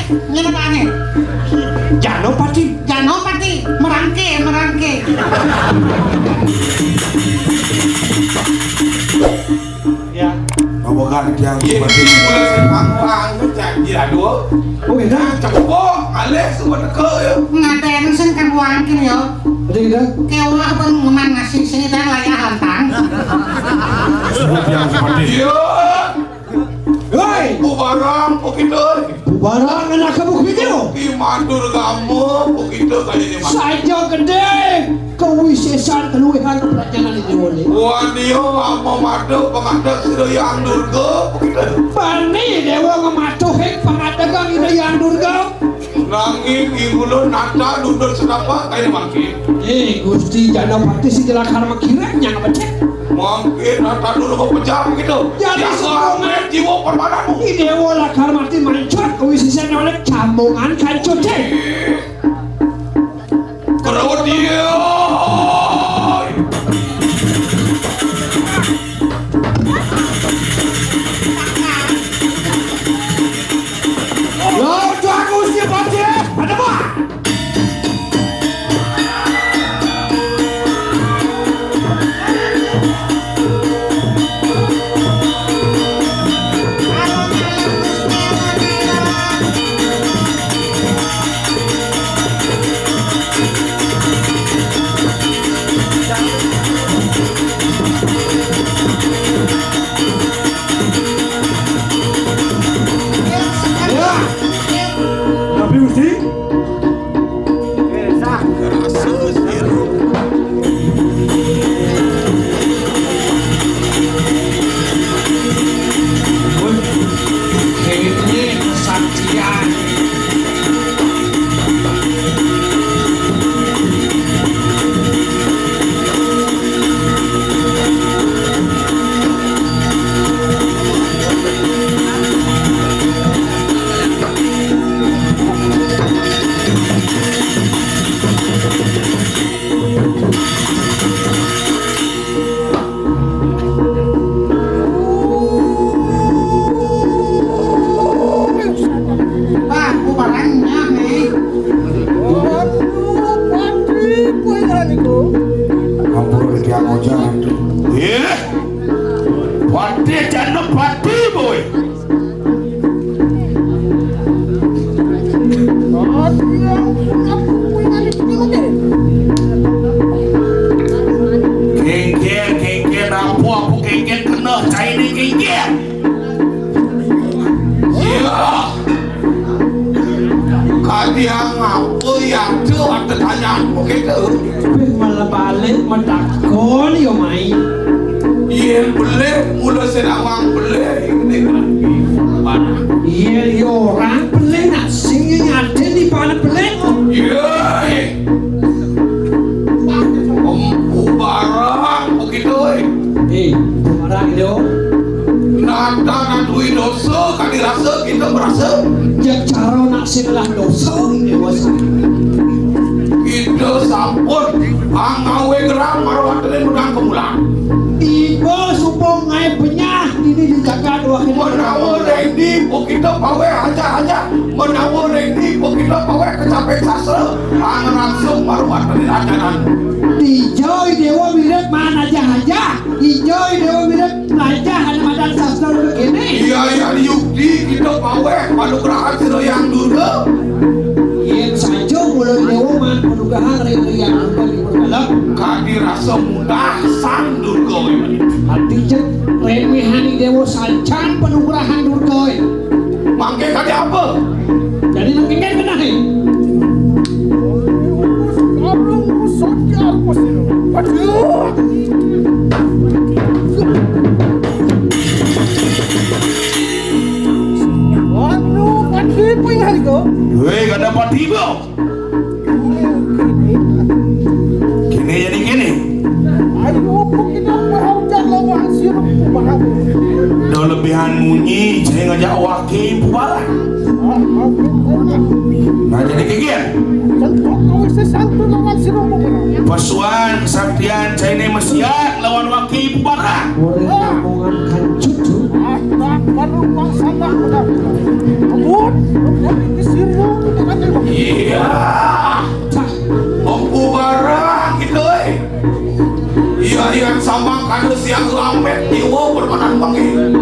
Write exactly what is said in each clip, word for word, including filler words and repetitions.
Ngene, Pak, ngene. Janopati. Janopati, merangke, merangke. Ya. Apa kan dia? Iya, Bupati? Ini mulai sing pangku-pangku janji, aduh. Oh, gitu? Nah, cepok, alih semua teka, ya. Ngaten sing kan wangkin, ya. Ada gitu? Kewa pun ngeman ngasih sini dan layak hantang. Sebut yang seperti. Iya. Woi. Bubarang, begitu. Bubarang anak kamu gitu. Di Mandur kamu, begitu kayaknya, Mas. Saja gede, kewisesan keluihan pelajaran ini, Wali. Wah, dia mau madu pengadek Sri Hyang Durga, begitu. Bani dewa ngematuhin pengadek Sri Hyang Durga. Nanging ing kula nata nundun sedapak kaya mangke. Eh, Gusti Janapati sing lakar mengkiranya becek. Mangke nata dulu kok pejam gitu. Jadi ya, sebelum sampai jiwa permananmu. Idewa lakar mati mancut, kewisisane oleh jambungan kancut, eh. Kerawat dia. Lho, Tuanku, siap aja. Ada apa? Ya. Tapi Gusti. Ini kesaktian. Wah, aku barangnya nih. Ampun, rezeki aku jangan tuh. Iya. Pati jane pati, boy. Kengker, kengker, apa, apa kengker kena, cair ni kengker. Ya. Kadiang apa ya tu, ada tanyaan begitu. Wis malah balik mentakon yo mai. Yen belih, mula sing awang belih, ini kan parah. Iya, yo orang belih nak sing ngadeni paling belih. Iya, eh. Empu barang begitu, eh. Eh, barang yo. Nata nadui dosa, kadi rasa kita merasa. Cek cara nak sing lah dosa, dewasa. Kita sampun angawe gerang marwatene menang kemulan. Tiba supong ngae penyah ini di jagat wah ini. Menawa rendi, kita pawe aja-aja. Menawa rendi, kita pawe kecape sastra. Ang langsung marwatene ajaran. Dijoi dewa mirip mana aja-aja. Ijo idewa mirip belajar hanya madan sastra dulu kene. Iya, iya, yukti kita paweh panugrahan Sri Hyang Durga. Yen saja mula idewa man panugrahan ring Hyang Durga di Purbalek. Kadi rasa mudah sang Durga. Ati cek remehan idewa sancan panugrahan Durga. Mangke kadi apa? Jadi mangke kan kena he. Karung rusut ke arpus. Aduh. Anu, pati ping hari ko. Weh, kada pati ba. Kene jadi kene. Ayo, apa kita berhujat lawan sirup tu bahawa. Dah lebihan munyi, saya ngajak waki pubaran. Nah, jadi kegir. Contoh kau sesantu lawan sirup pubaran. Pasuan, saktian, saya ini mesiat lawan waki pubaran. Orang omongan kan cucu. Anak baru masalah. Abut, abut, ini Geus siang lampet di wawon manan panggih.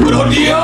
Bro Dio.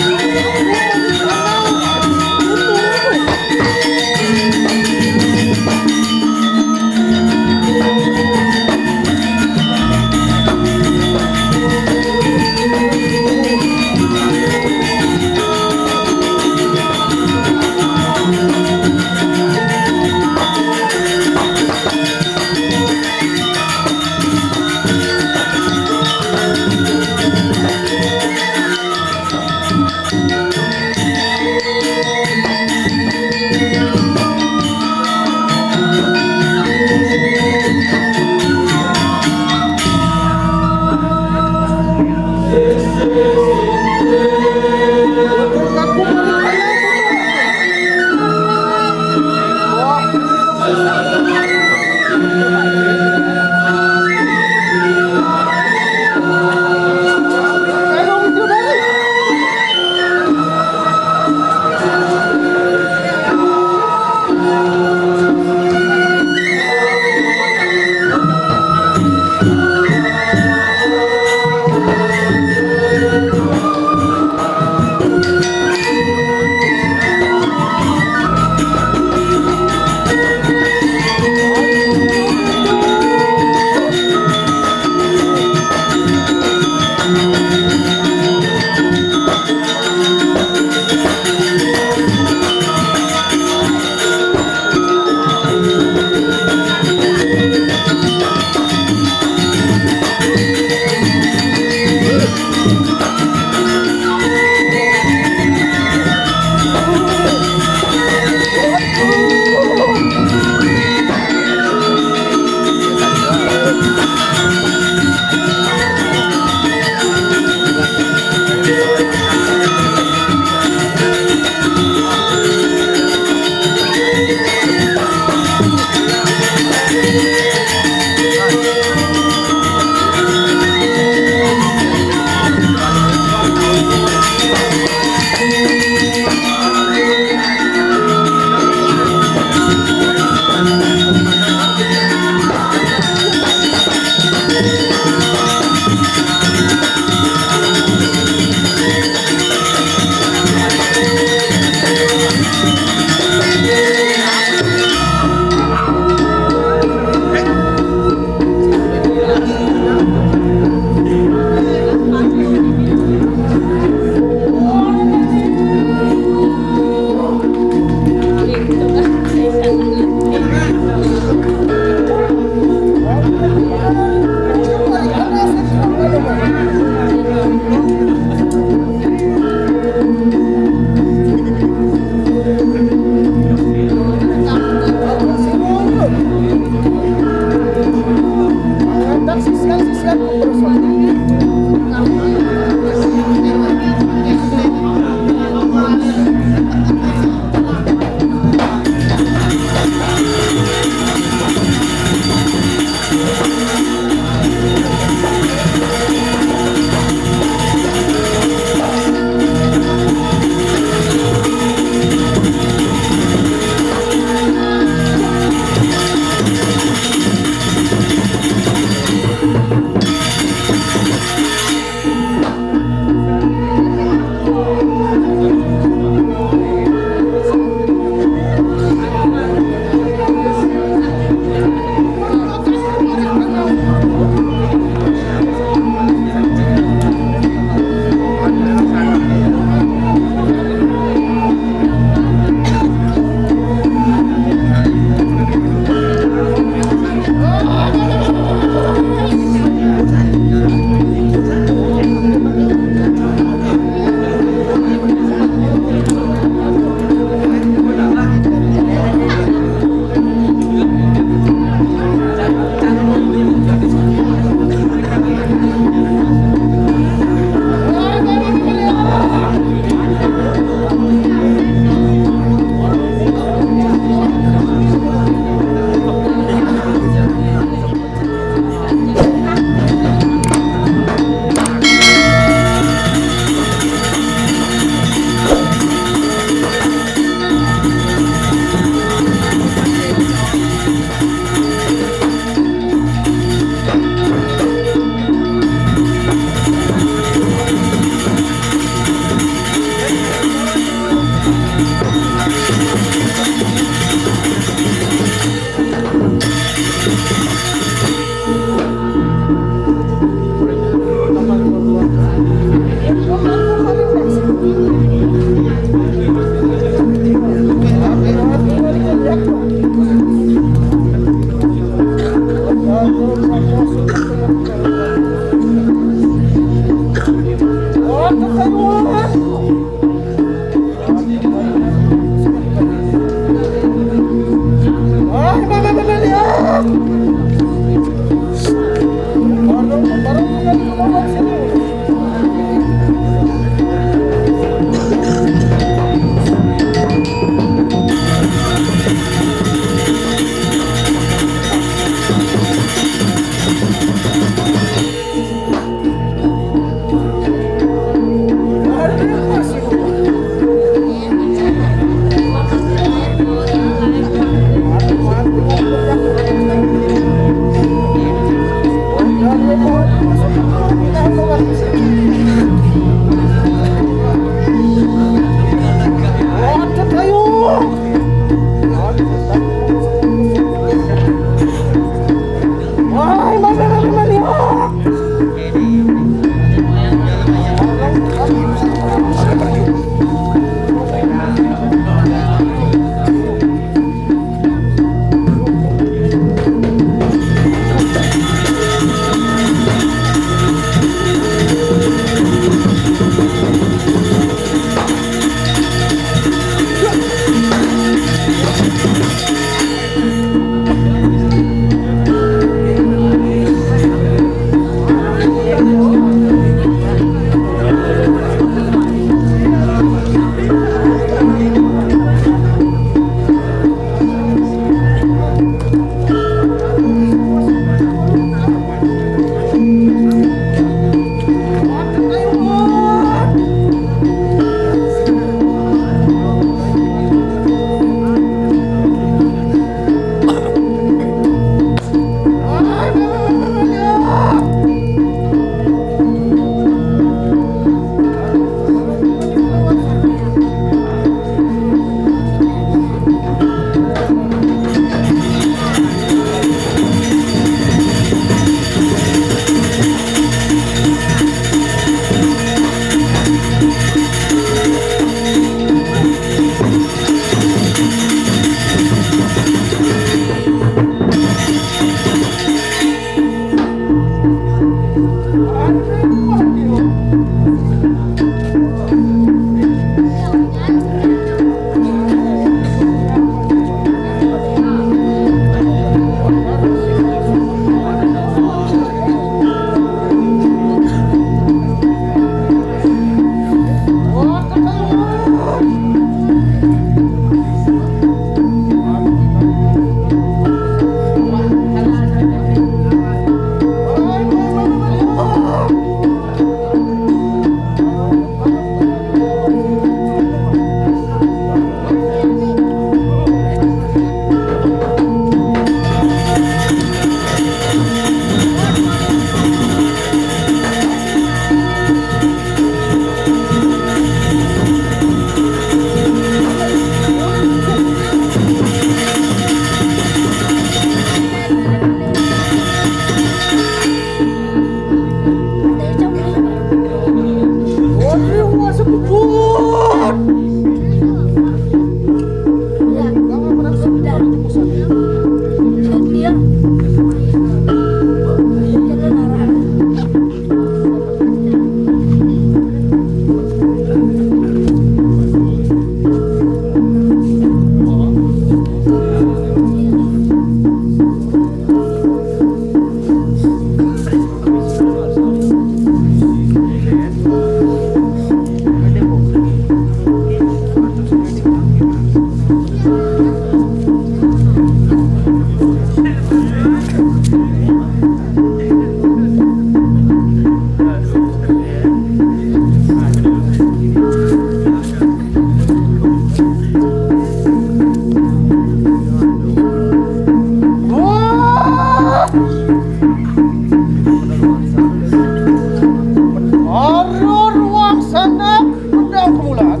Arur wang sanak pedang kemulan.